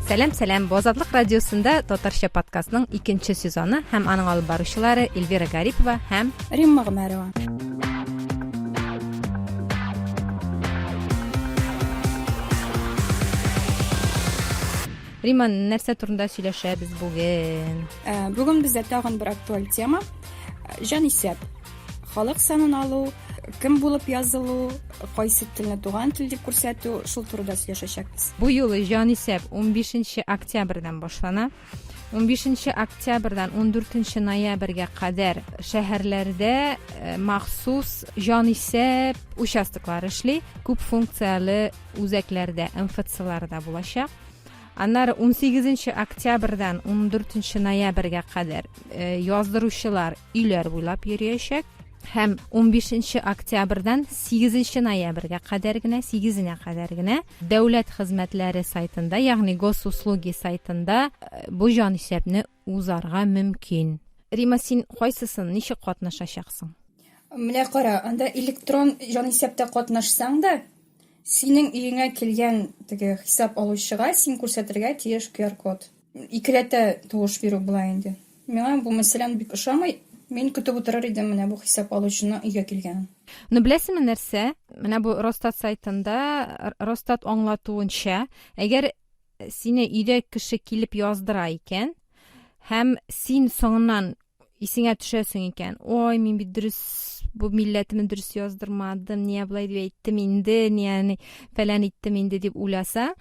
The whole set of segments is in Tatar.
Сәлам, сәлам. Бу Азатлык радиосында Татарча подкастның икенче сезоны һәм аның алып баручылары Эльвира Гарипова һәм Римма Гомәрова. Римма, нәрсә турында сөйләшәбез бүген? Э, бүген бездә тагын бер актуаль тема. Җанисәп. Халык санын алу, кем булып язылу, кайсы телне туган тел дип күрсәтү, шул турыда сөйләшәчәкбез. Бу юлы җанисәп 15 октябрьдән башлана. 15 октябрьдән 14 ноябрьгә кадәр шәһәрләрдә э, махсус җанисәп участоклары эшли, күп функцияле үзәкләрдә, МФЦларда булачак. Аннары 18 октябрьдән 14 ноябрьгә кадәр э, яздыручылар өйләр буйлап йөриячәк һәм 15 октябрьдән 8 ноябрьгә кадәр генә, 8-нә кадәр генә дәүләт хезмәтләре сайтында, ягъни госуслуги сайтында э, бу җанисәпне узарга мөмкин. Рима, син кайсысын, ничек катнашачаксың? Менә кара, анда электрон җанисәптә катнашсаң да, синең өеңә килгән теге хисап алучыга син күрсәтергә тиеш QR-код. Икеләтә тавыш бирү була инде. Миңа бу мәсьәлән бик ошамый. Мин көтеп утырыр идем менә бу хисап алучының өйгә килгәнен. Ну, беләсеңме нәрсә? Менә бу Росстат сайтында, Росстат аңлатуынча, әгәр сине өйдә кеше килеп яздыра икән, һәм син соңыннан исеңә төшәсең икән, ой, мин бит дөрес бу милләтемне дөрес яздырмадым, ния болай дип әйттем инде, ния фәлән иттем инде дип уйласа,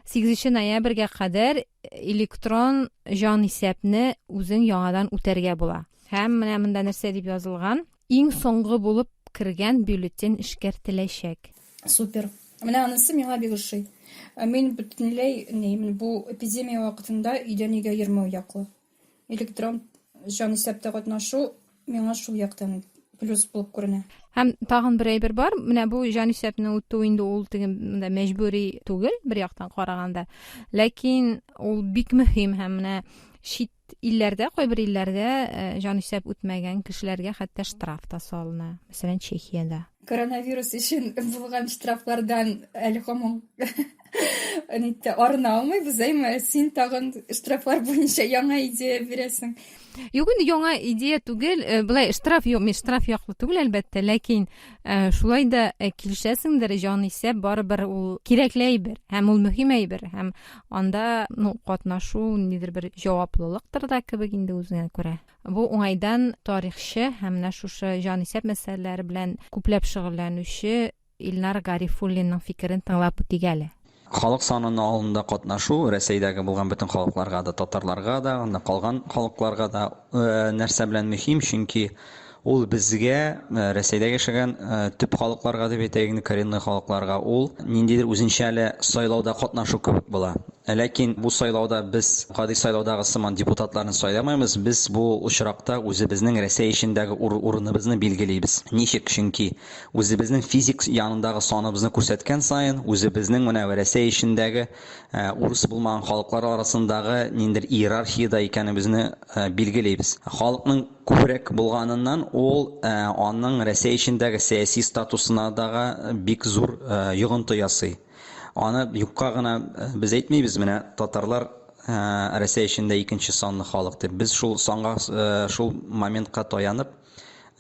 8 ноябрьгә кадәр электрон җанисәпне үзең яңадан үтәргә була. Һәм менә монда нәрсә дип язылган? Иң соңгы булып кергән бюллетень эшкәртеләчәк. Супер. Менә анысы миңа бик ошый. Ә мин бөтенләй ни, бу эпидемия вакытында өйдән өйгә йөрмәү яклы. Электрон җанисәптә катнашу миңа шул яктан плюс булып күренә. Һәм тагын бер әйбер бар. Менә бу җанисәпне үтү инде ул теге монда мәҗбүри түгел, бер яктан караганда. Ләкин ул бик мөһим һәм менә чит илләрдә, кайбер илләрдә э, җанисәп үтмәгән кешеләргә хәтта штраф та салына. Мәсәлән, Чехиядә. Коронавирус өчен булган штрафлардан әле һаман нитте арына алмыйбыз, әйме? Син тагын штрафлар буенча яңа идея бирәсең. Юк инде яңа идея түгел, э, былай штраф юк, мин штраф яклы түгел әлбәттә, ләкин э, шулай да э, килешәсеңдер, җанисәп барыбер ул кирәкле әйбер һәм ул мөһим әйбер һәм анда ну катнашу ниндидер бер җаваплылыктыр да кебек инде үзеңә күрә. Бу уңайдан тарихчы һәм менә шушы җанисәп мәсьәләләре белән күпләп шөгыльләнүче Илнар Гарифуллинның фикерен тыңлап үтик әле. Халык санын алында катнашу Рәсәйдәге булган бөтен халыкларга да, татарларга да, анда калган халыкларга да нәрсә белән мөһим, чөнки ул безгә Рәсәйдә яшәгән төп халыкларга дип әйтәйек инде, коренной халыкларга ул ниндидер үзенчәле сайлауда катнашу кебек була. Ләкин бу сайлауда без гади сайлаудагы сыман депутатларны сайламыйбыз, без бу очракта үзебезнең Рәсәй эчендәге урыныбызны билгелибез. Ничек? Чөнки Үзебезнең физик янындагы саныбызны күрсәткән саен, үзебезнең менә Рәсәй эчендәге урыс булмаган халыклар арасындагы ниндидер иерархиядә икәнебезне билгелибез. Халыкның күбрәк булганыннан ул аның Рәсәй эчендәге сәяси статусына дагы бик зур йогынты ясый. Аны юкка гына без әйтмибез, менә татарлар Рәсәй эчендә икенче санлы халык дип. Без шул санга, шул моментка таянып,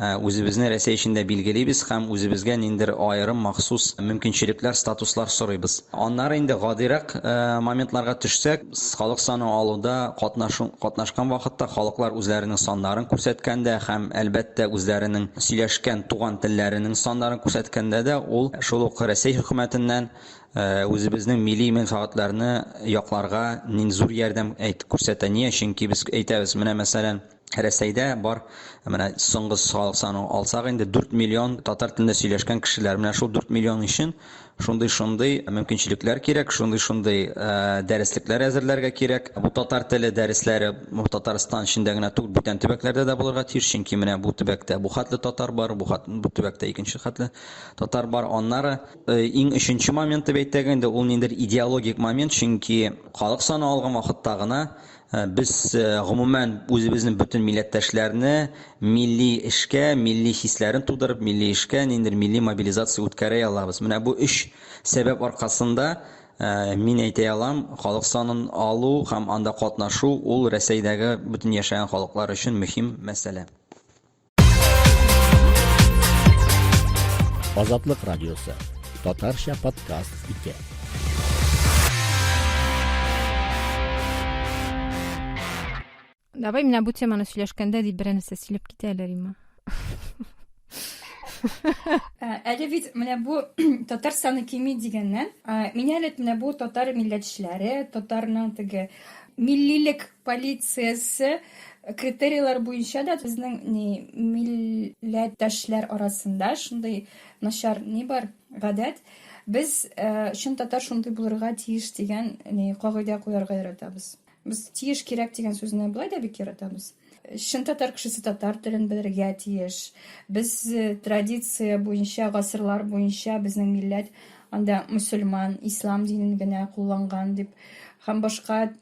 Үзебезне Рәсәй эчендә билгелибез һәм үзебезгә ниндидер аерым махсус мөмкинчелекләр, статуслар сорыйбыз. Аннары инде гадирәк моментларга төшсәк, халык саны алуда катнашу, катнашкан вакытта халыклар үзләренең саннарын күрсәткәндә һәм, әлбәттә, үзләренең сөйләшкән туган телләренең саннарын күрсәткәндә дә ул шул ук Рәсәй хөкүмәтеннән үзебезнең милли мәнфәгатьләрне якларга нин зур ярдәм әйт, күрсәтә. Ния? Чөнки без әйтәбез, менә мәсәлән, Рәсәйдә бар, менә соңгы халык санын алсак инде 4 миллион татар телендә сөйләшкән кешеләр. Менә шул 4 миллион өчен шундый-шундый мөмкинчелекләр кирәк, шундый-шундый э, дәреслекләр әзерләргә кирәк. Бу татар теле дәресләре Татарстан эчендә генә түгел, бүтән төбәкләрдә дә булырга тиеш, чөнки менә бу төбәктә бу хәтле татар бар, бу хат, бу төбәктә икенче хәтле татар бар. Аннары э, иң өченче момент дип әйтәк инде, ул ниндидер идеологик момент, чөнки халык саны алган вакытта гына Без гомумән үзебезнең бөтен милләттәшләрне милли эшкә, милли хисләрен тудырып, милли эшкә ниндидер милли мобилизация үткәрә алабыз. Менә бу өч сәбәп аркасында Мин әйтә алам, халык санын алу һәм анда катнашу ул Рәсәйдәге бөтен яшәгән халыклар өчен мөһим мәсьәлә. Азатлык радиосы. Татарча подкаст итә. Давай менә бу теманы сөйләшкәндә дип берәр нәрсә сөйләп китә әле, Рима. Әле бит менә бу татар саны кими дигәннән, мин әле менә бу татар милләтчеләре, татарның теге миллилек полициясе критерийлар буенча да безнең ни милләттәшләр арасында шундый начар ни бар, гадәт. Без чын татар шундый булырга тиеш дигән ни кагыйдә куярга яратабыз. Без тиеш, кирәк дигән сүзне болай да бик яратабыз. Чын татар кешесе татар телен белергә тиеш. Без э, традиция буенча, гасырлар буенча безнең милләт анда мөселман, ислам динен генә кулланган дип һәм башка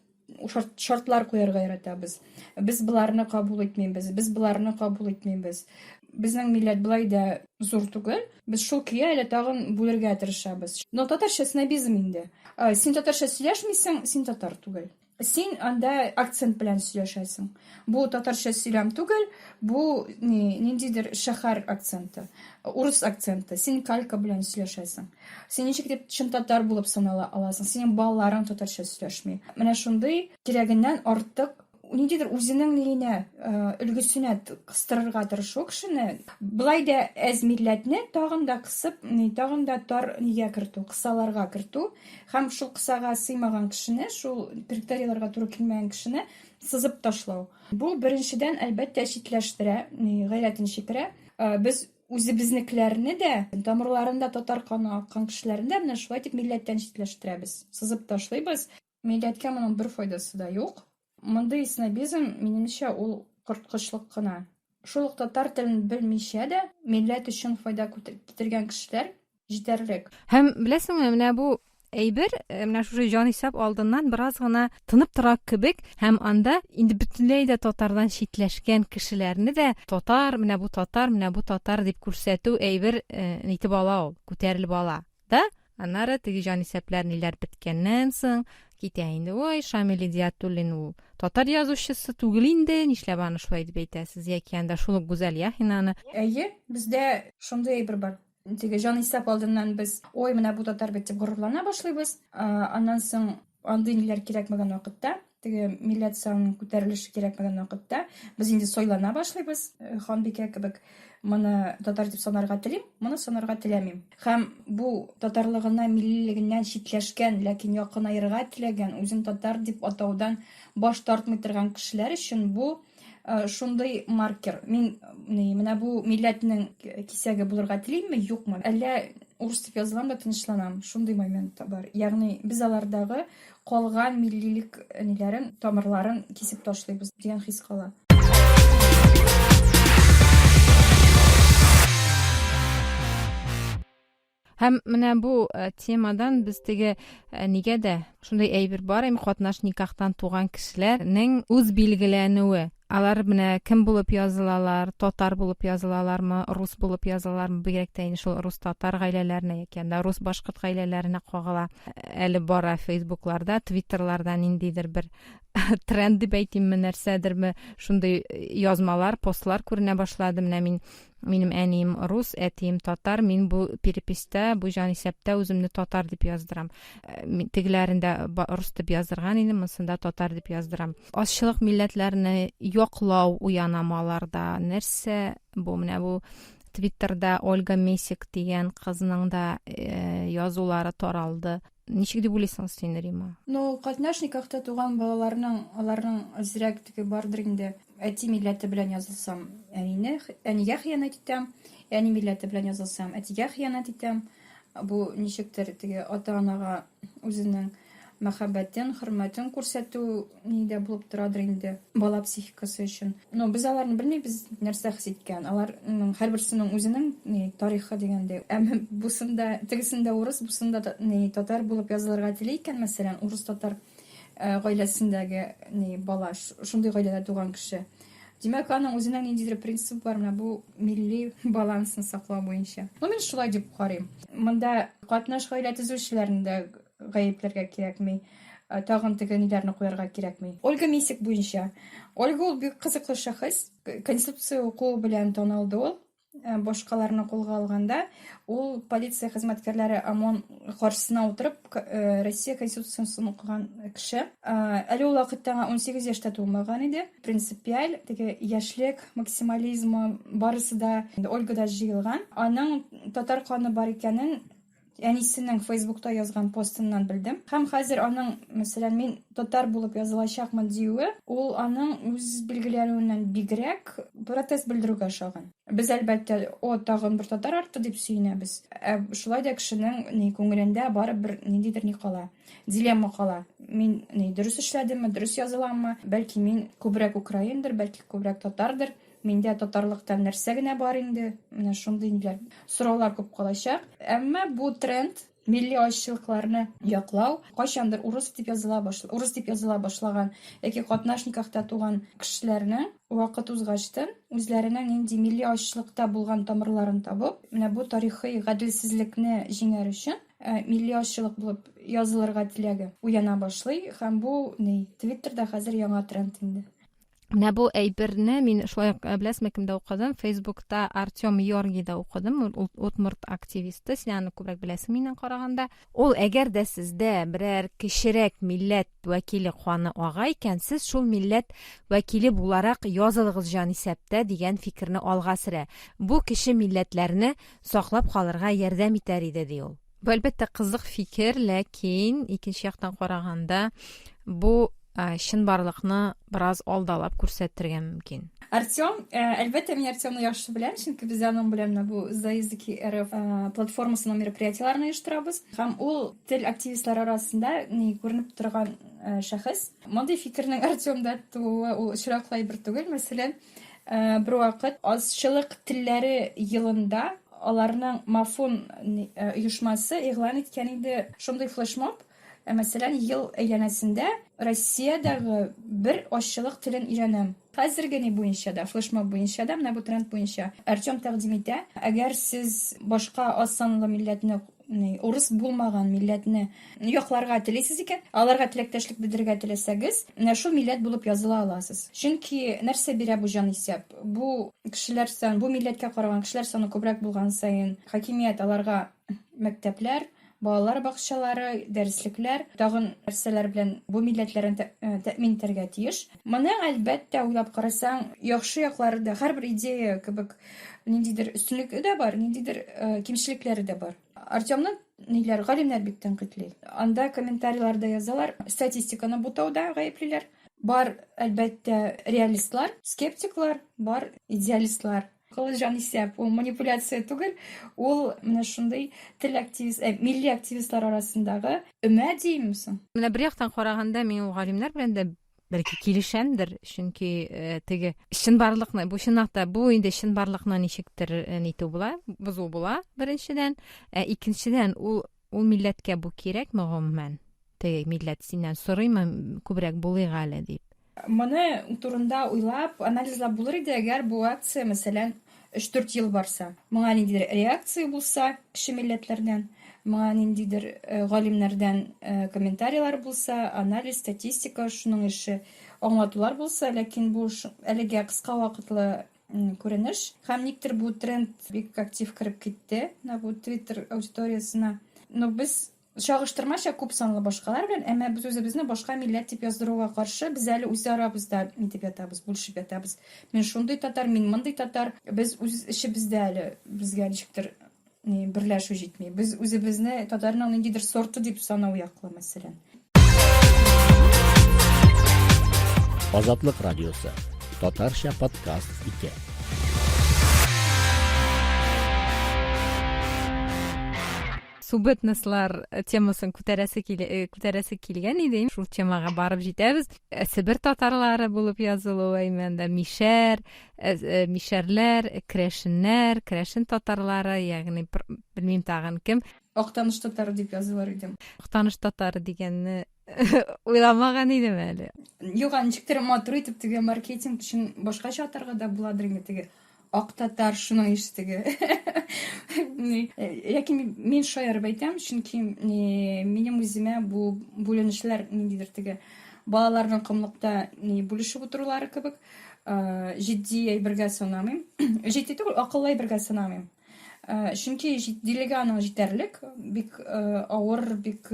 шартлар куярга яратабыз. Без боларны кабул итмибез, без боларны кабул итмибез. Безнең милләт болай да зур түгел. Без шул көе әле тагын бүлергә тырышабыз. Но татарча снобизм инде. Син татарча сөйләшмисең, син татар түгел. Син анда акцент белән сөйләшәсең. Бу татарча сөйләм түгел, бу ни, ниндидер шәһәр акценты, урыс акценты. Син калька белән сөйләшәсең. Син ничек дип чын татар булып санала аласың? Синең балаларың татарча сөйләшми. Менә шундый кирәгеннән артык ниндидер үзенең ниенә, э, өлгесенә кыстырырга тырышу кешене, былай да әз милләтне тагын да кысып, тагын да тар нигә кертү, кысаларга кертү һәм шул кысага сыймаган кешене, шул критерийларга туры килмәгән кешене сызып ташлау. Бу беренчедән, әлбәттә, читләштерә, гайрәтен чикерә. Э, без үзебезнекеләрне дә, тамырларында татар каны аккан кешеләрне дә менә шулай дип милләттән читләштерәбез, сызып ташлыйбыз. Милләткә моның бер файдасы да юк. Мондый снобизм, минемчә, ул корткычлык кына. Шул ук татар телен белмичә дә милләт өчен файда китергән кешеләр җитәрлек. Һәм, беләсеңме, менә бу әйбер, э, менә шушы җанисәп алдыннан бераз гына тынып тора кебек, һәм анда инде бөтенләй дә татардан читләшкән кешеләрне дә татар, менә бу татар, менә бу татар дип күрсәтү әйбер э, нитеп ала ул, күтәрелеп ала. Да? Аннары теге җанисәпләр ниләр беткәннән соң китә инде. Ой, Шамил Идиятуллин ул татар язучысы түгел инде, нишләп аны шулай дип әйтәсез? Яки анда шул ук Гүзәл Яхинаны. Әйе, бездә шундый әйбер бар. Теге җанисәп алдыннан без, ой, менә бу татар бит дип горурлана башлыйбыз. Аннан соң андый ниләр кирәкмәгән вакытта, теге милләт санының күтәрелеше кирәкмәгән вакытта, без инде сайлана башлыйбыз, э, ханбикә кебек. Моны татар дип санарга телим, моны санарга теләмим. Һәм бу татарлыгына, миллилегеннән читләшкән, ләкин якынаерга теләгән, үзен татар дип атаудан баш тартмый торган кешеләр өчен бу э, шундый маркер. Мин менә бу милләтнең кисәге булырга телимме, юкмы? Әллә урыс дип язылам да тынычланам. Шундый момент та бар. Ягъни без алардагы калган миллилек ниләрен, тамырларын кисеп ташлыйбыз дигән хис кала. Һәм менә бу э, темадан без теге э, нигә дә шундый әйбер бар, эми катнаш никахтан туган кешеләрнең үз билгеләнүе. Алар менә кем булып язылалар, татар булып язылалармы, рус булып язылалармы, бигрәк тә инде шул рус-татар гаиләләренә яки анда рус-башкорт гаиләләренә кагыла. Әле бара фейсбукларда, твиттерларда ниндидер бер тренд дип әйтимме, нәрсәдерме, шундый язмалар, постлар күренә башлады. Менә мин Минем әнием рус, әтием татар, мин бу переписьтә, бу җанисәптә үземне татар дип яздырам. Э, тегеләрендә рус дип яздырган идем, монсында татар дип яздырам. Азчылык милләтләрне яклау уянамы аларда? Нәрсә бу? Менә бу Твиттерда Ольга Месик дигән кызның да э, язулары таралды. Ничек дип уйлыйсың син, Рима? Ну, катнаш никахта туган балаларның, аларның әзрәк теге бардыр инде. Әти милләте белән язылсам, әнине, әнигә хыянәт итәм. Әни милләте белән язылсам, әтигә хыянәт итәм. Бу ничектер теге ата-анага үзенең мәхәббәтен, хөрмәтен күрсәтү ни дә булып торадыр инде бала психикасы өчен. Но без аларны белмибез, нәрсә хис иткән. Аларның һәрберсенең үзенең ни тарихы дигәндәй. Әмма бусында, тегесендә урыс, бусында ни татар булып язылырга тели икән, мәсәлән, урыс-татар э, гаиләсендәге ни бала, шундый гаиләдә туган кеше. Димәк, аның үзенең ниндидер принцибы бар, менә бу милли балансын саклау буенча. Ну, мин шулай дип карыйм. Монда катнаш гаилә төзүчеләрне дә гаепләргә кирәкми. Э, тагын теге ниләрне куярга кирәкми. Ольга Мисик буенча. Ольга ул бик кызыклы шәхес. Конституция укуы белән танылды ул. Э, башкаларны кулга алганда, ул полиция хезмәткәрләре ОМОН каршысына утырып, э, Россия Конституциясен укыган кеше. Э, әле ул вакытта аңа 18 яшь тә тулмаган иде. Принципиаль, теге яшьлек максимализмы барысы да Ольгада җыелган. Аның татар каны бар икәнен әнисенең Фейсбукта язган постыннан белдем. Һәм хәзер аның, мәсәлән, мин татар булып язылачакмын диюе, ул аның үз билгеләнүеннән бигрәк протест белдерүгә ошаган. Без, әлбәттә, о, тагын бер татар артты дип сөенәбез. Ә шулай да кешенең ни күңелендә барыбер ниндидер ни кала, дилемма кала. Мин ни дөрес эшләдемме, дөрес языламмы? Бәлки мин күбрәк украиндыр, бәлки күбрәк татардыр. Миндә татарлыктан нәрсә генә бар инде? Менә шундый ниләр. Сораулар күп калачак. Әмма бу тренд милли азчылыкларны яклау кайчандыр урыс дип языла башла, урыс дип языла башлаган яки катнаш никахта туган кешеләрнең вакыт узгачтын үзләренең нинди милли азчылыкта булган тамырларын табып, менә бу тарихи гаделсезлекне җиңәр өчен э, милли азчылык булып язылырга теләге уяна башлый һәм бу ни Твиттерда хәзер яңа тренд инде. Менә бу әйберне мин шулай ук э, беләсезме кемдә укыдым? Фейсбукта Артем Йоргида укыдым. Ул удмурт активисты. Син аны күбрәк беләсең миннән караганда. Ул әгәр дә сездә берәр кечерәк милләт вәкиле каны ага икән, сез шул милләт вәкиле буларак язылыгыз җанисәптә дигән фикерне алга сөрә. Бу кече милләтләрне саклап калырга ярдәм итәр иде, ди ул. Бу, әлбәттә, кызык фикер, ләкин икенче яктан караганда, бу чынбарлыкны бераз алдалап күрсәтергә мөмкин. Артем, э, әлбәттә, мин Артемны яхшы беләм, чөнки без аның белән менә бу За языки РФ э, платформасының мероприятиеләрен оештырабыз. Һәм ул тел активистлары арасында ни күренеп торган э, шәхес. Мондый фикернең Артемда тууы ул очраклы әйбер түгел. Мәсәлән, Э, бервакыт азчылык телләре елында аларның Мафун э, оешмасы игълан иткән иде шундый флешмоб. Э, мәсәлән, ел әйләнәсендә Россиядәге бер азчылык телен өйрәнәм. Хәзерге ни буенча да, флешмоб буенча да, менә бу тренд буенча Артем тәкъдим итә. Әгәр сез башка аз санлы милләтне урыс булмаган милләтне якларга телисез икән, аларга теләктәшлек белдерергә теләсәгез, менә шул милләт булып языла аласыз. Чөнки нәрсә бирә бу җанисәп? Бу кешеләр сан, бу милләткә караган кешеләр саны күбрәк булган саен, хакимият аларга мәктәпләр, балалар бакчалары, дәреслекләр, тагын нәрсәләр белән бу милләтләрен э, тәэмин итәргә тиеш. Моның, әлбәттә, уйлап карасаң, яхшы яклары да, һәрбер идея кебек ниндидер өстенлеге дә бар, ниндидер э, кимчелекләре дә бар. Артемны ниләр, галимнәр бик тәнкыйтьли. Анда комментарийларда язалар, статистиканы бутауда гаеплиләр. Бар, әлбәттә, реалистлар, скептиклар, бар идеалистлар. Кылы җанисәп, ул манипуляция түгел, ул менә шундый тел активист, э, милли активистлар арасындагы өмә димме соң? Менә бер яктан караганда, мин ул галимнәр белән дә бәлки килешәмдер, чөнки э, теге чынбарлыкны, бу чынлап та бу инде чынбарлыкны ничектер э, нитү була, бозу була беренчедән, ә икенчедән ул ул милләткә бу кирәкме гомумән? Теге милләт синнән сорыймы, күбрәк булыйк әле дип. Моны турында уйлап, анализлап булыр иде, әгәр бу акция, мәсәлән, 3-4 ел барса. Моңа ниндидер реакция булса кече милләтләрдән, моңа ниндидер э, галимнәрдән э, комментарийлар булса, анализ, статистика, шуның ише аңлатулар булса, ләкин бу әлегә кыска вакытлы күренеш. Һәм никтер бу тренд бик актив кереп китте, менә бу Twitter аудиториясенә. Но без Чагыштырмача күп санлы башкалар белән, әмма без үзебезне башка милләт дип яздыруга каршы, без әле үз арабызда нитеп ятабыз, бүлешеп ятабыз. Мин шундый татар, мин мондый татар. Без үз эчебездә әле безгә ничектер ни, берләшү җитми. Без үзебезне татарның ниндидер сорты дип санау яклы, мәсәлән. Азатлык радиосы. Татарча подкаст итә. Субэтнослар темасын күтәрәсе килә, э, күтәрәсе килгән иде. Шул темага барып җитәбез. Э, Себер татарлары булып язылу, әйме анда мишәр, э, мишәрләр, керәшеннәр, керәшен татарлары, ягъни белмим тагын кем. Актаныш татары дип язылыр идем. Актаныш татары дигәнне уйламаган идем әле. Юк, ничектер матур итеп теге маркетинг өчен башкача атарга да буладыр инде теге. ак татар, шуның ише теге. Ләкин мин шаярып әйтәм, чөнки минем үземә бу бүленешләр ниндидер теге балаларның комлыкта ни бүлешеп утырулары кебек, җитди әйбергә санамыйм. Җитди түгел, акыллы әйбергә санамыйм. Чөнки җитдилеге аның җитәрлек, бик авыр, бик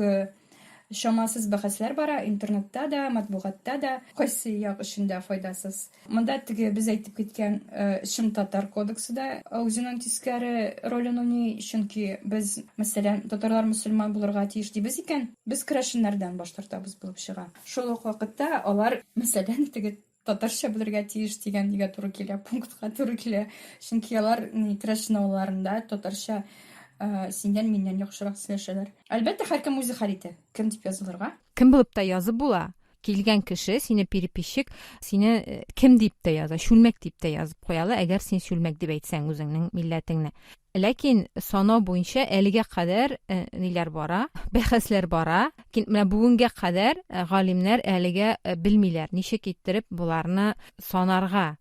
чамасыз бәхәсләр бара интернетта да, матбугатта да, кайсы як өчен дә файдасыз. Монда теге без әйтеп киткән чын татар кодексы да үзенең тискәре ролен уйный, чөнки без, мәсәлән, татарлар мөселман булырга тиеш дибез икән, без керәшеннәрдән баш тартабыз булып чыга. Шул ук вакытта алар, мәсәлән, теге татарча белергә тиеш дигән нигә туры килә, пунктка туры килә. Чөнки алар ни керәшен авылларында татарча синнән миннән яхшырак сөйләшәләр. Әлбәттә, һәркем үзе хәл итә, кем дип язылырга. Кем булып та язып була. Килгән кеше сине переписчик, сине э, кем дип тә яза, чүлмәк дип тә язып куя ала, әгәр син чүлмәк дип әйтсәң үзеңнең милләтеңне. Ләкин санау буенча әлегә кадәр э, ниләр бара, бәхәсләр бара. Ләкин менә бүгенгә кадәр э, галимнәр әлегә э, белмиләр, ничек иттереп боларны санарга.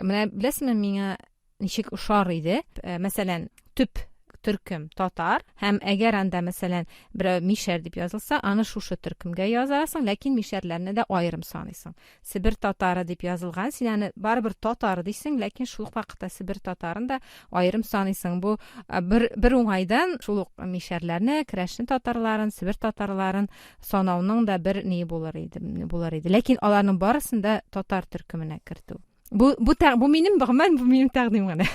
Менә беләсезме, миңа ничек ошар иде? Мәсәлән, төп төркем татар һәм әгәр анда мәсәлән берәү мишәр дип язылса, аны шушы төркемгә язасың, ләкин мишәрләрне дә аерым саныйсың. Себер татары дип язылган, син аны барыбер татар дисең, ләкин шул ук вакытта Себер татарын да аерым саныйсың. Бу бер, бер уңайдан шул ук мишәрләрне, керәшен татарларын, Себер татарларын санауның да бер ни булыр иде, булыр иде. Ләкин аларның барысын да татар төркеменә кертү. Бу бу бу минем гомумән бу минем тәкъдим генә.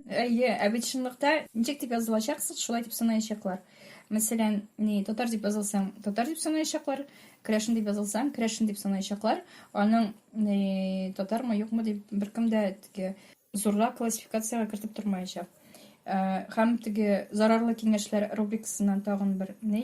Әйе, ә бит чынлыкта ничек дип язылачаксыз, шулай дип санаячаклар. Мәсәлән, ни татар дип язылсаң, татар дип санаячаклар, керәшен дип язылсаң, керәшен дип санаячаклар. Аның ни татармы, юкмы дип беркем дә теге зуррак классификациягә кертеп тормаячак. Э, һәм теге зарарлы киңәшләр рубрикасыннан тагын бер ни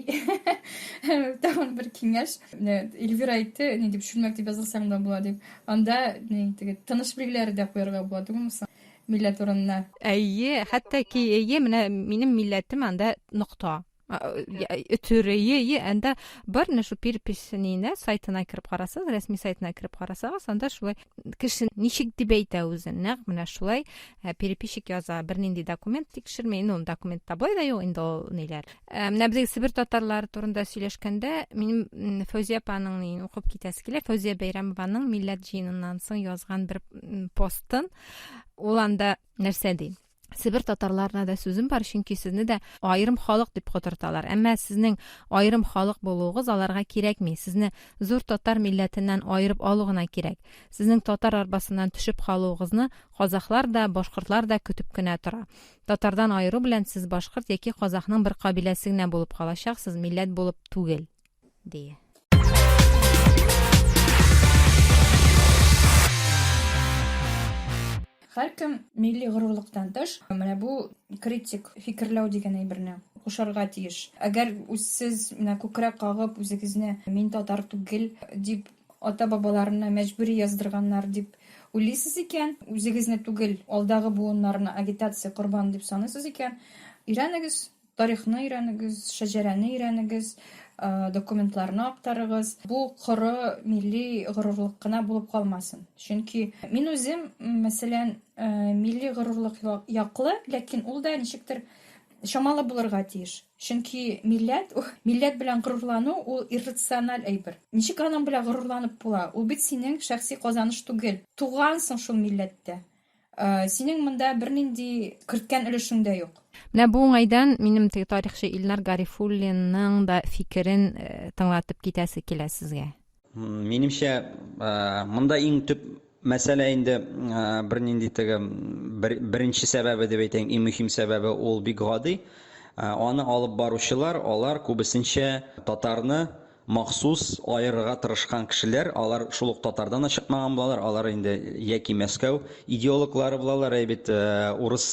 тагын бер киңәш. Менә Эльвира әйтте, ни дип чүлмәк дип язылсаң да була дип. Анда ни теге тыныш билгеләре дә куярга була түгелме соң? Милләт урынына. Әйе, хәтта ки әйе, менә минем милләтем анда нокта. Өтер, әйе, әйе, анда бар менә шул перепись ниенә сайтына кереп карасагыз, рәсми сайтына кереп карасагыз, анда шулай кеше ничек дип әйтә үзен, нәкъ менә шулай э, переписчик яза, бернинди документ тикшерми, ну, документ та болай да юк инде ул ниләр. Э, менә без Себер татарлары турында сөйләшкәндә, минем Фәүзия апаның ниен укып китәсе килә. Фәүзия Бәйрәмованың милләт җыеныннан соң язган бер постын. Ул анда нәрсә ди? Себер татарларына да сүзем бар, чөнки сезне дә аерым халык дип котырталар. Әмма сезнең аерым халык булуыгыз аларга кирәкми. Сезне зур татар милләтеннән аерып алу гына кирәк. Сезнең татар арбасыннан төшеп калуыгызны казахлар да, башкортлар да көтеп кенә тора. Татардан аеру белән сез башкорт яки казахның бер кабиләсе генә булып калачаксыз, милләт булып түгел. Ди. Һәркем милли горурлыктан тыш, менә бу критик фикерләү дигән әйберне кушарга тиеш. Әгәр сез менә күкрәк кагып үзегезне мин татар түгел дип ата-бабаларына мәҗбүри яздырганнар дип уйлыйсыз икән, үзегезне түгел, алдагы буыннарны агитация корбаны дип саныйсыз икән, өйрәнегез, Тарихны өйрәнегез, шәҗәрәне өйрәнегез, документларны актарыгыз. Бу коры милли горурлык кына булып калмасын. Чөнки мин үзем, мәсәлән, милли горурлык яклы, ләкин ул да ничектер чамалы булырга тиеш. Чөнки милләт, милләт белән горурлану ул иррациональ әйбер. Ничек аның белән горурланып була? Ул бит синең шәхси казаныш түгел. Тугансың шул милләттә. Э, синең монда бернинди керткән өлешең дә юк. Менә бу уңайдан минем теге тарихчы Илнар Гарифуллинның да фикерен э, тыңлатып китәсе килә сезгә. Минемчә, э, монда иң төп мәсьәлә инде бернинди теге беренче сәбәбе дип әйтәйек, иң мөһим сәбәбе ул бик гади. Аны алып баручылар, алар күбесенчә татарны Махсус аерырга тырышкан кешеләр, алар шул ук татардан да чыкмаган булалар, алар инде яки Мәскәү идеологлары булалар, әй бит, урыс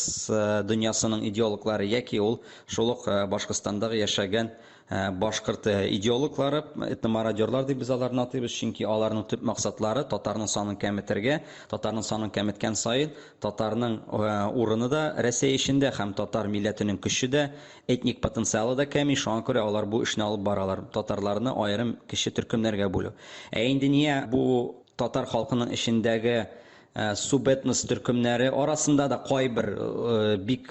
дөньясының идеологлары, яки ул шул ук Башкортстандагы яшәгән башкорт идеологлары, этномародерлар дип без аларны атыйбыз, чөнки аларның төп максатлары татарның санын кәметергә, татарның санын кәметкән саен татарның урыны да Рәсәй эчендә һәм татар милләтенең көче дә Этник потенциалы да кәми, шуңа күрә алар бу эшне алып баралар, татарларны аерым кече төркемнәргә бүлү. Ә инде ния бу татар халкының эчендәге Субэтнос төркемнәре арасында да кайбер бик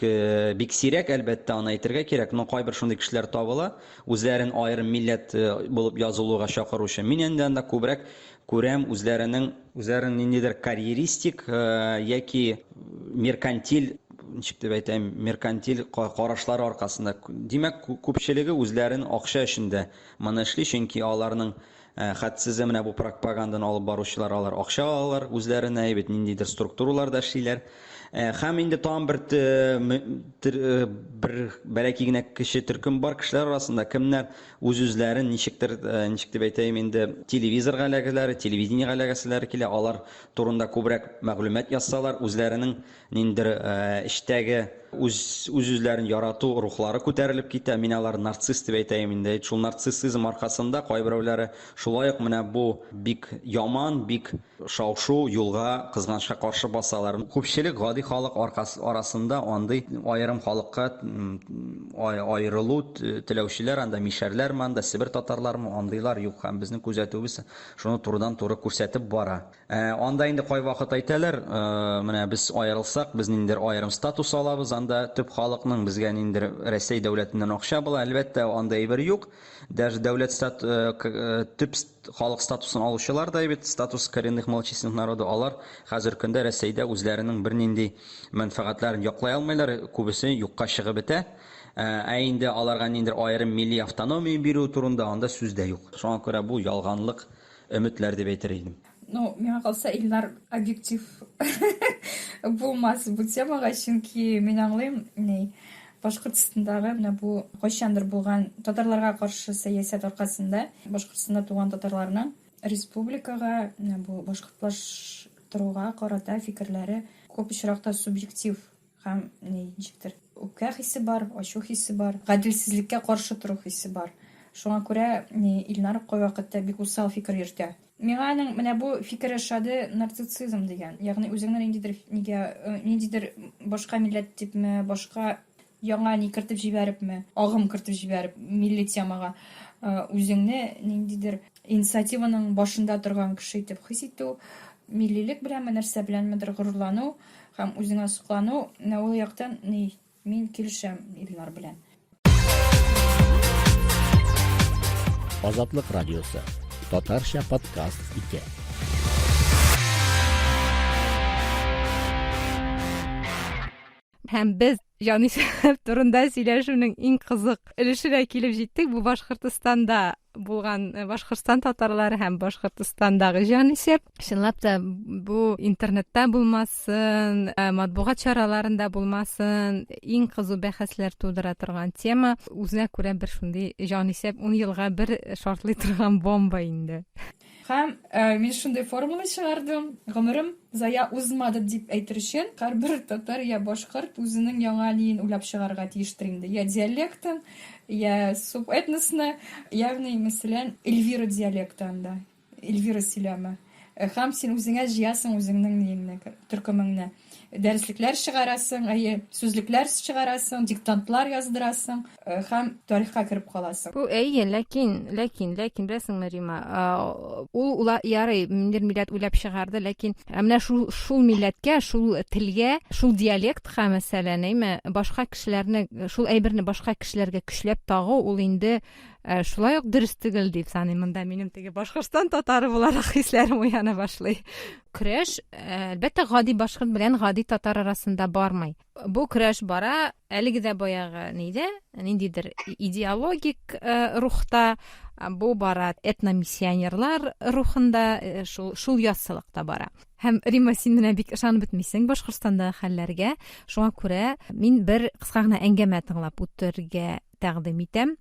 бик сирәк, әлбәттә, аны әйтергә кирәк, но кайбер шундый кешеләр табыла, үзләрен аерым милләт булып язылуга чакыручы. Мин инде анда күбрәк күрәм үзләренең үзләрен ниндидер карьеристик яки меркантиль, ничек дип әйтәм, меркантиль карашлары аркасында. Димәк, күпчелеге үзләрен акча өчен дә моны эшли, чөнки аларның Хәтсезе менә бу пропаганданы алып баручылар, алар акча алалар үзләренә, бит ниндидер структураларда эшлиләр. Һәм инде тагын бер бер бәләкәй генә кече төркем бар кешеләр арасында, кемнәр үз-үзләрен ничектер, ничек дип әйтәем инде, телевизорга эләгәләре, телевидениегә эләгәселәре килә, алар турында күбрәк мәгълүмат язсалар, үзләренең Ниндидер эчтәге үз үз-үзләрен ярату рухлары күтәрелеп китә. Мин аларны нарцисс дип әйтәем инде. Шул нарциссизм аркасында кайберәүләре шулай ук менә бу бик яман, бик шау-шу юлга кызганычка каршы басалар. Күпчелек гади халык аркасы арасында андый аерым халыкка аерылу теләүчеләр анда мишәрләрме анда, себер татарлармы, андыйлар юк. Һәм безнең күзәтүебез шуны турыдан-туры күрсәтеп бара. Ә, анда инде кайвакыт әйтәләр, э, менә без аерылсак, без ниндидер аерым статус алабыз, анда төп халыкның безгә ниндидер Рәсәй дәүләтеннән акча була. Әлбәттә, анда әйбер юк. Даже дәүләт стат, э, э, төп халык статусын алучылар да бит, статус коренных малочисленных народов, алар хәзер көндә Рәсәйдә үзләренең бернинди мәнфәгатьләрен яклый алмыйлар, күбесе юкка чыгып бетә. Ә инде аларга ниндидер аерым милли автономия бирү турында анда сүз дә юк. Шуңа күрә бу ялганлык өметләр дип әйтер идем. Ну, миңа калса, Илнар объектив булмас бу темага, чөнки мин аңлыйм, ни, Башкортстандагы менә бу кайчандыр булган татарларга каршы сәясәт аркасында Башкортстанда туган татарларның республикага, менә бу башкортлаштыруга карата фикерләре күп очракта субъектив Һәм ни, ничектер, үпкә хисе бар, ачу хисе бар, гаделсезлеккә каршы тору хисе бар. Шуңа күрә ни, Илнар кайвакытта бик усал фикер йөртә. Миңа аның менә бу фикере ошады, нарциссизм дигән. Ягъни үзеңне ниндидер нигә, ниндидер башка милләт дипме, башка яңа ни кертеп җибәрепме, агым кертеп җибәреп милли темага, үзеңне ниндидер инициативаның башында торган кеше итеп хис итү, миллилек беләнме, нәрсә беләнмедер горурлану. Һәм үзеңә соклану, менә ул яктан ни, мин килешәм Илнар белән. Азатлык радиосы. Татарча подкаст итә. Һәм без җанисәп турында сөйләшүнең иң кызык өлешенә килеп җиттек. Бу Башкортостанда булган э, Башкортстан татарлары һәм Башкортстандагы җанисәп. Чынлап та бу интернетта булмасын, э, матбугат чараларында булмасын, иң кызу бәхәсләр тудыра торган тема. Үзенә күрә бер шундый җанисәп 10 елга бер шартлый торган бомба инде. Һәм э, мин шундый формула чыгардым, гомерем зая узмады дип әйтер өчен, һәрбер татар я башкорт үзенең яңа ниен уйлап чыгарга тиештер инде. Я диалектын, я субэтносны, ягъни, мәсәлән, Эльвира диалекты анда, Эльвира сөйләме. Э, һәм син үзеңә җыясың үзеңнең ниеңне, төркемеңне. Дәреслекләр чыгарасың, әйе, сүзлекләр чыгарасың, диктантлар яздырасың э, һәм тарихка кереп каласың. Бу әйе, ләкин, ләкин, ләкин беләсеңме, Рима, ул ула ярый, ниндидер милләт уйлап чыгарды, ләкин менә шул шул милләткә, шул телгә, шул диалектка, мәсәлән, әйме, башка кешеләрне, шул әйберне башка кешеләргә көчләп тагу, ул инде Э, шулай ук дөрес түгел дип саныйм. Монда минем теге Башкортстан татары буларак хисләрем уяна башлый. Көрәш, э, әлбәттә, гади башкорт белән гади татар арасында бармый. Бу көрәш бара әлеге дә баягы нидә, ниндидер идеологик э, рухта, бу бара этномиссионерлар рухында, шул, шул яссылыкта бара. Һәм Римма, син менә бик ышанып бетмисең Башкортстандагы хәлләргә. Шуңа күрә мин бер кыска гына әңгәмә тыңлап үтергә тәкъдим итәм.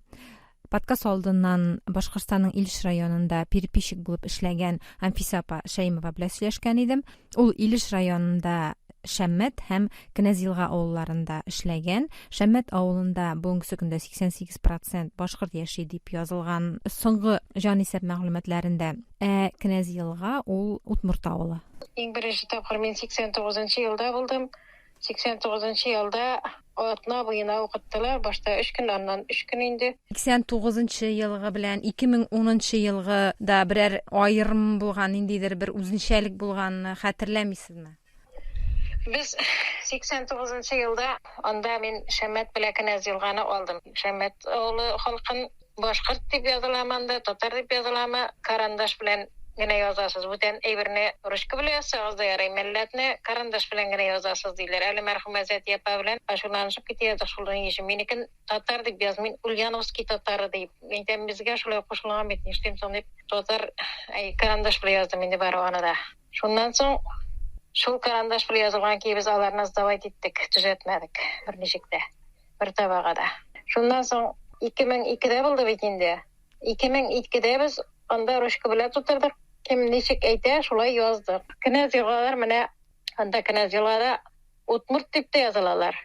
Подкаст алдыннан Башкортстанның Илеш районында переписчик булып эшләгән Анфиса апа Шәймова белән сөйләшкән идем. Ул Илеш районында Шәммәт һәм Кенәз-Елга авылларында эшләгән. Шәммәт авылында бүгенге көндә 88 процент башкорт яши дип язылган соңгы җанисәп мәгълүматларында. Ә Кенәз-Елга ул удмурт авылы. Иң беренче тапкыр мин 89 нчы елда булдым. 89 нчы елда атна буена укыттылар. Башта 3 көн, аннан 3 көн инде. 89 нчы елгы белән 2010 нчы елгы да берәр аерым булган, ниндидер бер үзенчәлек булганны хәтерләмисезме? Без 89 нчы елда анда мин Шәммәт белән Кенәз елганы алдым. Шәммәт авылы халкын Башкорт дип языламы анда, татар дип языламы, карандаш белән генә язасыз. Бүтән әйберне ручка белән язсагыз да ярый, милләтне карандаш белән генә язасыз, диләр. Әле мәрхүмә Зәтия апа белән ачуланышып китә яздык шул ни өчен. Минекен татар дип яз, мин Ульяновский татары дип. Мин әйтәм, безгә шулай кушылган бит, нишлим соң дип, татар, әй, карандаш белән яздым инде бары аны да. Шуннан соң шул карандаш белән язылган көе без аларны сдавать иттек, төзәтмәдек берничек тә. Бер табага да. Шуннан соң 2002-дә булды бит инде. 2002-дә без анда ручка белән тутырдык. Кем ничек әйтә, шулай яздык. Кенәз елгалар менә анда Кенәз елгада удмурт дип тә язылалар.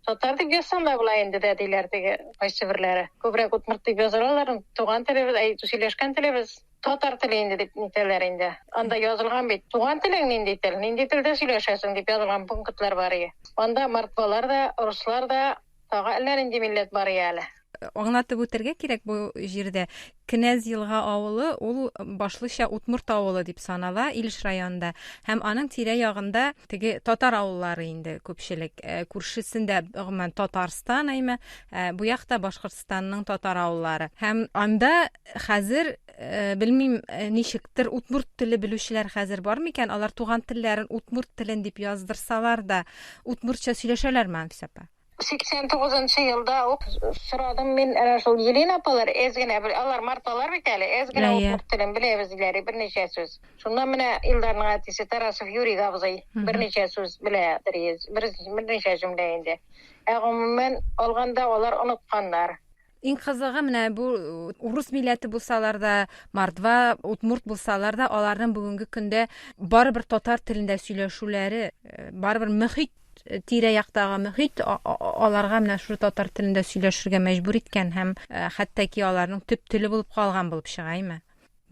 Татар дип язсаң да була инде дә диләр теге кайсы берләре. Күбрәк удмурт дип язылалар. Туган телебез, әй, сөйләшкән телебез татар теле инде дип нитәләр инде. Анда язылган бит, туган телең нинди тел, нинди телдә сөйләшәсең дип язылган пунктлар бар ие. Анда мордвалар да, руслар да, тагы әллә нинди милләт бар ие әле. Аңлатып үтәргә кирәк бу җирдә, Кенәз Елга авылы ул башлыча удмурт авылы дип санала Илеш районында һәм аның тирә-ягында теге татар авыллары инде күпчелек. Күршесендә гомумән Татарстан әйме, бу якта Башкортстанның татар авыллары. Һәм анда Хәзер, белмим, ничектер, удмурт теле белүчеләр хәзер бар микән? Алар туган телләрен удмурт телен дип яздырсалар да, удмуртча сөйләшәләрме, Анфиса апа? 89 нчы елда ук сорадым мин әнә шул Елена апалар әз генә бел, алар марталар бит әле, әз генә удмурт телен беләбез диләр, берничә сүз. Шуннан менә Илдарның әтисе Тарасов Юрий абзый берничә сүз беләдер, берничә җөмлә инде. Ә гомумән алганда алар онытканнар. Иң кызыгы менә бу урыс милләте булсалар да, мордва, удмурт булсалар да, аларның бүгенге көндә барыбер татар телендә сөйләшүләре, барыбер мөхит, тирә-яктагы мөхит аларга менә шушы татар телендә сөйләшергә мәҗбүр иткән һәм хәтта ки аларның төп теле булып калган булып чыга, әйме?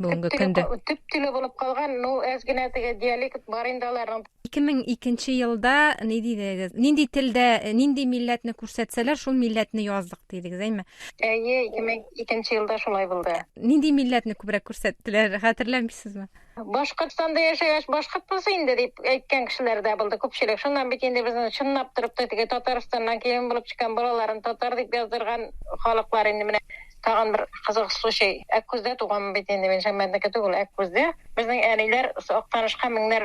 Бүгенге көндә. Төп теле булып калган, ну, әз генә теге диалект бар инде аларның. 2002 елда ни дидегез? Нинди телдә, нинди милләтне күрсәтсәләр, шул милләтне яздык дидегез, әйме? Әйе, 2002 елда шулай булды. Нинди милләтне күбрәк күрсәттеләр, хәтерләмисезме? Башкортстанда яшәгәч, башкортбыз инде дип әйткән кешеләр дә булды күпчелек. Шуннан бит инде безнең чынлап торып та теге Татарстаннан килен булып чыккан балаларын татар дип яздырган халыклар инде менә. Тагын бер кызык случай. Әккүздә туганмын бит инде мин, Шәммәтнеке түгел, Әккүздә. Безнең әниләр Актанышка Меңнәр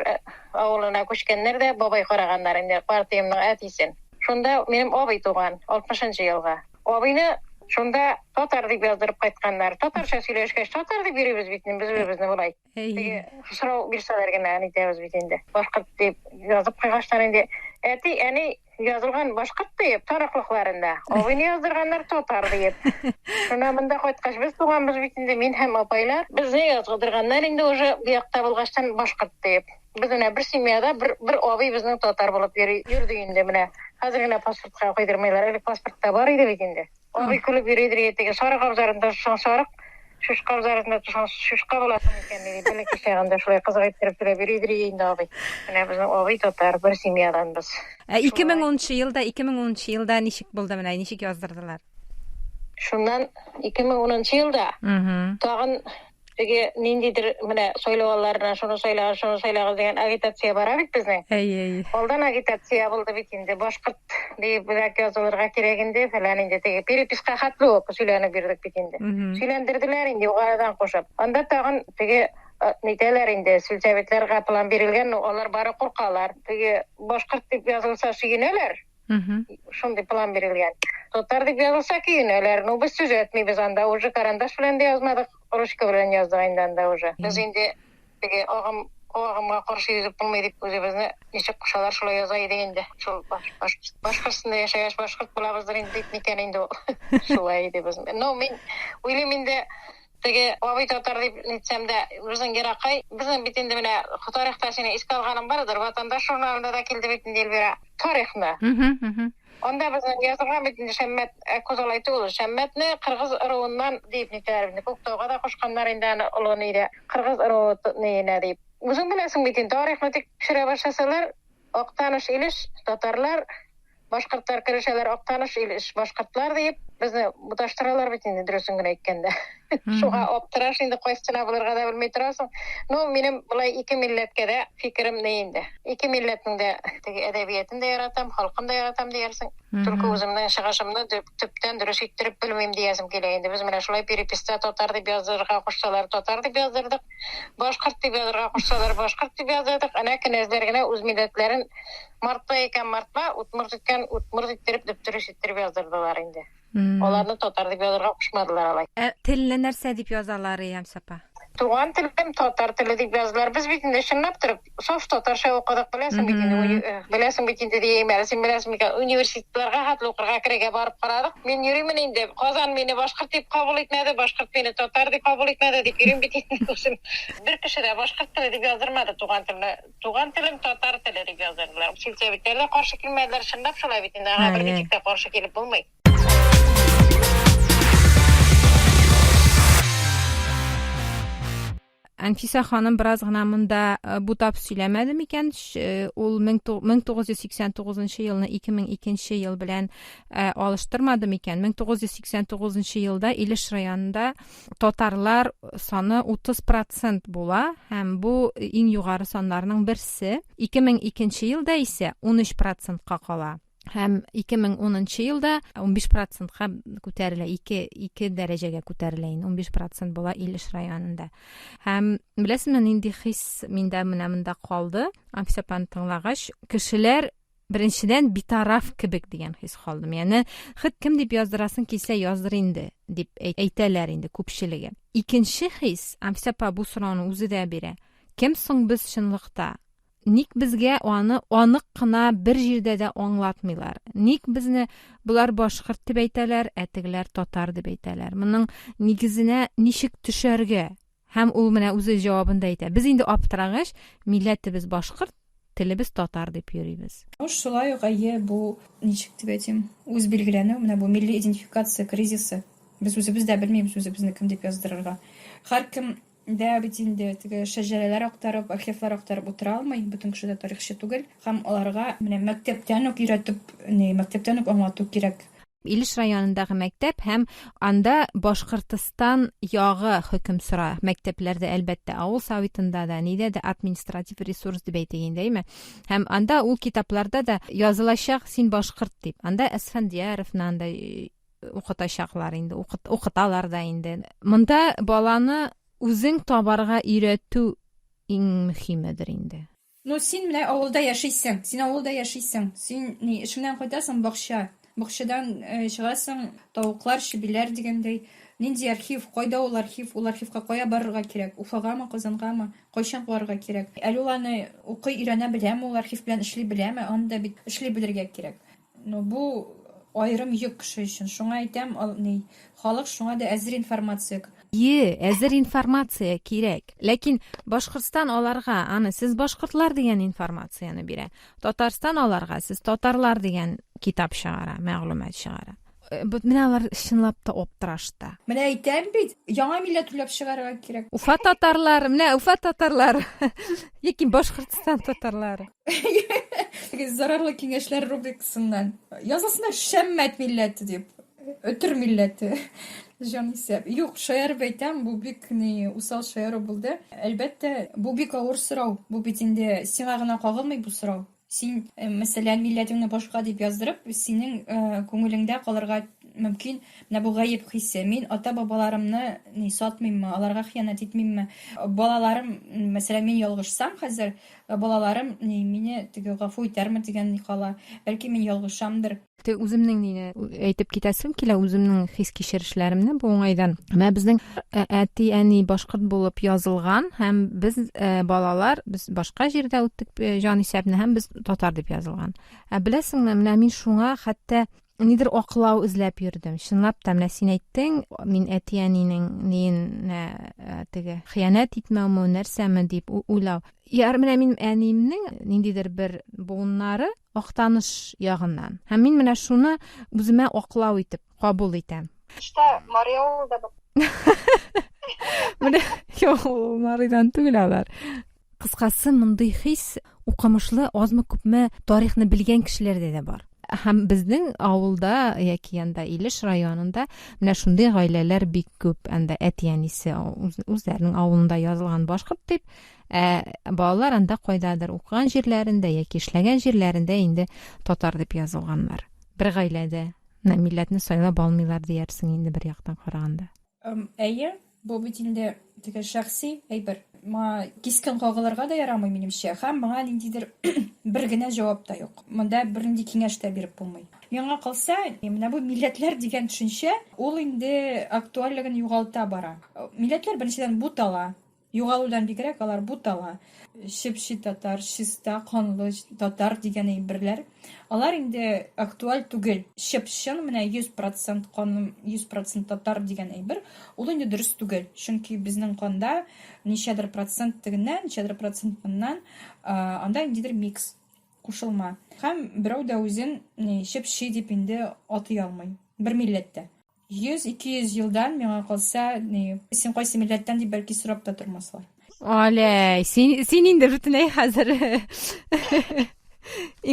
авылына күчкәннәр дә, бабай караганнар инде, картыемның әтисен. Шунда минем абый туган, 60 нчы елга. Абыйны шунда татар дип яздырып кайтканнар. Татарча сөйләшкәч, татар дип йөрибез бит инде без үзебезне болай. Теге сорау бирсәләр генә әйтәбез бит инде. Башкорт дип язып куйгачлар инде. Әти, әни язылган башкорт диеп таныклыкларында. Абыйны яздырганнар татар диеп. Шуна монда кайткач без туганбыз бит инде, мин һәм апайлар. Безне яздырганнар инде уже бу якта булгачтан башкорт диеп. Без менә бер семьяда бер, бер абый безнең татар булып йөри, йөрде инде менә. Хәзер генә паспортка куйдырмыйлар. Элек паспортта бар иде бит инде. Абый көлеп йөридер иде теге сарык абзарында тотсаң сарык, чучка абзарында тотсаң чучка буласың икән диде. Бәләкәй чагында шулай кызык иттереп сөйләп йөридер иде инде абый. Менә безнең абый татар, бер семьядан без. Ә 2010 елда, 2010 елда ничек булды менә, ничек яздырдылар? Шуннан 2010 елда тагын Теге ниндидер менә сайлау алларына шуны сайлагыз, шуны сайлагыз дигән агитация бара бит безнең. Әйе, әйе. Алдан агитация булды бит инде. Башкорт дип бүләк язылырга кирәк инде, фәлән инде теге переписка хәтле үк сөйләнеп йөрдек бит инде. Сөйләндерделәр инде югарыдан кушып. Анда тагын теге нитәләр инде, сельсоветларга план бирелгән, но алар бары куркалар. Теге башкорт дип язылса сөенәләр. Шундый план бирелгән. Татар дип язылса көенәләр. Ну, без төзәтмибез анда. Уже карандаш белән дә язмадык, ручка белән яздык инде анда уже. Без инде теге агым агымга каршы йөзеп булмый дип үзебезне ничек кушалар шулай яза идек инде. Шул Башкортстанда яшәгәч башкорт булабыздыр инде дип микән инде ул. Шулай иде без. Ну, мин уйлыйм инде Теге абый татар дип нитсәм дә, безнең Еракай, безнең бит инде менә тарихта сине искә алганым бардыр, Ватандаш журналында да килде бит инде Эльвира, тарихны. Анда безнең язылган бит инде Шәммәт Әккүз алай түгел, Шәммәтне кыргыз ыруыннан диеп нитәләр инде, Күктауга да кушканнар инде аны олы нидә, кыргыз ыруы ниенә дип. Үзең беләсең бит инде, тарихны тикшерә башласалар, Актаныш, Илеш татарлар, башкортлар керешәләр Актаныш, Илеш башкортлар диеп, безне буташтыралар бит инде, дөресен генә әйткәндә. Шуңа аптыраш инде, кайсысына булырга да белми торасың. Ну, минем болай ике милләткә дә фикерем ни инде. Ике милләтнең дә теге әдәбиятын да яратам, халкын да яратам диярсең. Только үземнең чыгышымны төптән дөрес иттереп белмим диясем килә инде. Без менә шулай переписьтә татар дип яздырырга кушсалар, татар дип яздырдык. Башкорт дип язырга кушсалар, башкорт дип яздырдык. Әнә кенәзләр генә үз милләтләрен мартва икән мартва, удмурт икән удмурт иттереп, дөп-дөрес иттереп яздырдылар инде. Аларны татар дип язырга кушмадылар алай. Ә телне нәрсә дип язалар, Ямс апа? Туган телем татар теле дип яздылар. Без бит инде чынлап торып саф татарча укыдык, беләсең бит инде, беләсең бит инде дием әле, син беләсең микән, университетларга хәтле укырга керергә барып карадык. Мин йөримен инде, Казан мине башкорт дип кабул итмәде, башкорт мине татар дип кабул итмәде дип йөрим бит инде үзем. Бер кеше дә башкорт теле дип яздырмады туган телне. Туган телем татар теле дип яздырдылар. Сельсоветтәр дә каршы килмәделәр, чынлап шулай бит инде, аңа бер ничек тә каршы килеп булмый. Анфиса ханым бераз гына монда э, бутап сөйләмәде микән? Э, ул 1989 елны 2002 ел белән э, алыштырмады микән? 1989 елда Илеш районында татарлар саны 30% була һәм бу иң югары саннарның берсе. 2002 елда исә 13%-ка кала. Һәм 2010 елда 15 процентка күтәрелә, 2, 2 дәрәҗәгә күтәрелә инде, 15 процент була Илеш районында. Һәм беләсезме, нинди хис миндә менә монда калды, Анфиса апаны тыңлагач, кешеләр беренчедән битараф кебек дигән хис калды. Ягъни, хет кем дип яздырасың килсә, яздыр инде, дип әйтәләр инде күпчелеге. Икенче хис, Анфиса апа бу сорауны үзе дә бирә. Кем соң без чынлыкта? Ник безгә аны анык кына бер җирдә дә аңлатмыйлар? Ник безне болар башкорт дип әйтәләр, ә тегеләр татар дип әйтәләр? Моның нигезенә ничек төшәргә? Һәм ул менә үзе җавабын да әйтә. Без инде аптырагач, милләтебез башкорт, телебез татар дип йөрибез. Шулай ук, әйе, бу, ничек дип әйтим, үзбилгеләнү, менә бу милли идентификация кризисы. Без үзебез дә белмибез үзебезне кем дип яздырырга. Һәркем Дә бит инде теге шәҗәрәләр актарып, архивлар актарып утыра алмый, бөтен кеше дә тарихчы түгел. Һәм аларга менә мәктәптән үк өйрәтеп, ни, мәктәптән үк аңлату кирәк. Илеш районындагы мәктәп һәм анда Башкортстан ягы хөкем сора. Мәктәпләрдә, әлбәттә, авыл советында да, нидә дә административ ресурс дип әйтик инде, әйме? Һәм анда ул китапларда да язылачак син башкорт дип. Анда Әсфәндияровны анда укытачаклар инде, укыталар да инде. Монда баланы үзең табарга өйрәтү иң мөһимедер инде. Ну, син менә авылда яшисең, син авылда яшисең. Син ни, эшеңнән кайтасың, бакча. Бакчадан э, чыгасың, тавыклар, чебиләр дигәндәй. Нинди архив, кайда ул архив, ул архивка кая барырга кирәк? Уфагамы, Казангамы? Кайчан барырга кирәк? Әле ул аны укый, өйрәнә беләме, ул архив белән эшли беләме? Аны да бит эшли белергә кирәк. Ну, бу аерым йөк кеше өчен. Шуңа әйтәм, ни, халык шуңа да әзер информация. Е, әзер информация кирәк. Ләкин Башкортстан аларга аны сез башкортлар дигән информацияне бирә. Татарстан аларга сез татарлар дигән китап чыгара, мәгълүмат чыгара. Э, менә алар чынлап та аптырашта. Менә әйтәм бит, яңа милләт уйлап чыгарырга кирәк. Уфа татарлары, менә Уфа татарлары. Яки Башкортстан татарлары. Зарарлы киңәшләр рубрикасыннан. Язылсыннар Шәммәт милләте дип. Өтер милләте. Җан исәп. Юк, шаярып әйтәм, бу бик ни усал шаяру булды. Әлбәттә, бу бик авыр сорау. Бу бит инде сиңа гына кагылмый бу сорау. Син, э, мәсәлән, милләтеңне башка дип яздырып, синең э, күңелеңдә калырга мөмкин менә бу гаеп хисе. Мин ата-бабаларымны ни сатмыйммы, аларга хыянәт итмимме? Балаларым, мәсәлән, мин ялгышсам хәзер, э, балаларым ни мине теге гафу итәрме дигән ни кала. Бәлки мин ялгышамдыр. Теге үземнең мине әйтеп китәсем килә, үземнең хис-кичерешләремне бу уңайдан. Менә безнең э, әти-әни башкорт булып язылган һәм без э, балалар, без башка җирдә үттек э, җан исәпне һәм без татар дип язылган. Ә беләсеңме, менә мин шуңа хәтта нидер аклау эзләп йөрдем. Чынлап та, менә син әйттең, мин әти-әнинең ниен теге хыянәт итмәүме, нәрсәме дип уйлау. Яр, менә минем әниемнең ниндидер бер буыннары Актаныш ягыннан. Һәм мин менә шуны үземә аклау итеп кабул итәм. Тышта Мари авылы да бар. Менә юк, ул Маридан түгел алар. Кыскасы, мондый хис укымышлы, азмы-күпме тарихны белгән кешеләрдә дә бар. Һәм безнең авылда яки анда Илеш районында менә шундый гаиләләр бик күп. Анда әти-әнисе үзләренең авылында язылган башкорт дип, ә балалар анда кайдадыр укыган җирләрендә яки эшләгән җирләрендә инде татар дип язылганнар. Бер гаиләдә менә милләтне сайлап алмыйлар диярсең инде бер яктан караганда. Әйе, бу бит инде теге шәхси әйбер. Моңа кискен кагылырга да ярамый, минемчә, һәм моңа ниндидер бер генә җавап та юк. Монда бернинди киңәш тә биреп булмый. Миңа калса, менә бу милләтләр дигән төшенчә, ул инде актуальлеген югалта бара. Милләтләр беренчедән бутала. Югалудан бигрәк алар бутала. Чеп-чи татар, чиста канлы татар дигән әйберләр, алар инде актуаль түгел. Чып-чын менә 100 процент каным, 100 процент татар дигән әйбер, ул инде дөрес түгел. Чөнки безнең канда ничәдер процент тегеннән, ничәдер процент моннан, анда ниндидер микс, кушылма. Һәм берәү дә үзен чеп-чи дип инде атый алмый. Бер милләт тә. 100-200 елдан, миңа калса, ни, син кайсы милләттән дип бәлки сорап та тормаслар. Алей, син, син инде бөтенләй хәзер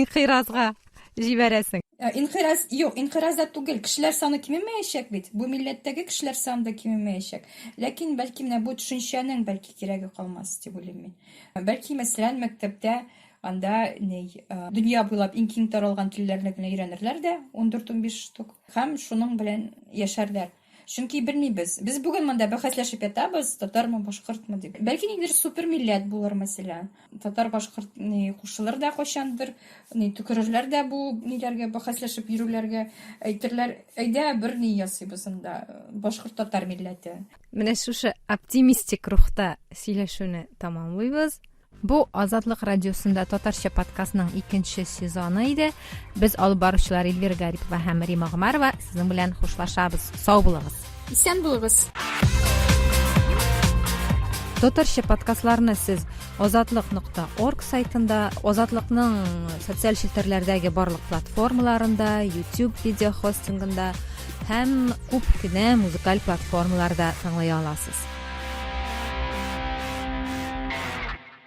инкыйразга җибәрәсең. Э, инкыйраз, юк, инкыйраз да түгел. Кешеләр саны кимемәячәк бит. Бу милләттәге кешеләр саны да кимемәячәк. Ләкин бәлки менә бу төшенчәнең бәлки кирәге калмас дип уйлыйм мин. Бәлки, мәсәлән, мәктәптә анда ни, э, дөнья буйлап иң киң таралган телләрне генә өйрәнерләр дә, 14-15 штук. Һәм шуның белән яшәрләр. Чөнки белмибез. Без бүген монда бәхәсләшеп ятабыз, татармы, башкортмы дип. Бәлки ниндидер супер милләт булыр, мәсәлән. Татар, башкорт ни кушылыр да кайчандыр, ни төкерерләр дә бу ниләргә бәхәсләшеп йөрүләргә, әйтерләр, әйдә бер ни ясыйбыз анда, башкорт татар милләте. Менә шушы оптимистик рухта сөйләшүне тәмамлыйбыз. Бу Азатлык радиосында татарча подкастның икенче сезоны иде. Без алып баручылар Эльвира Гарипова һәм Рима Гомәрова сезнең белән хушлашабыз. Сау булыгыз. Исән булыгыз. Татарча подкастларны сез азатлык.орг сайтында, Азатлыкның социаль челтәрләрдәге барлык платформаларында, YouTube видеохостингында һәм күп кенә музыкаль платформаларда тыңлый аласыз.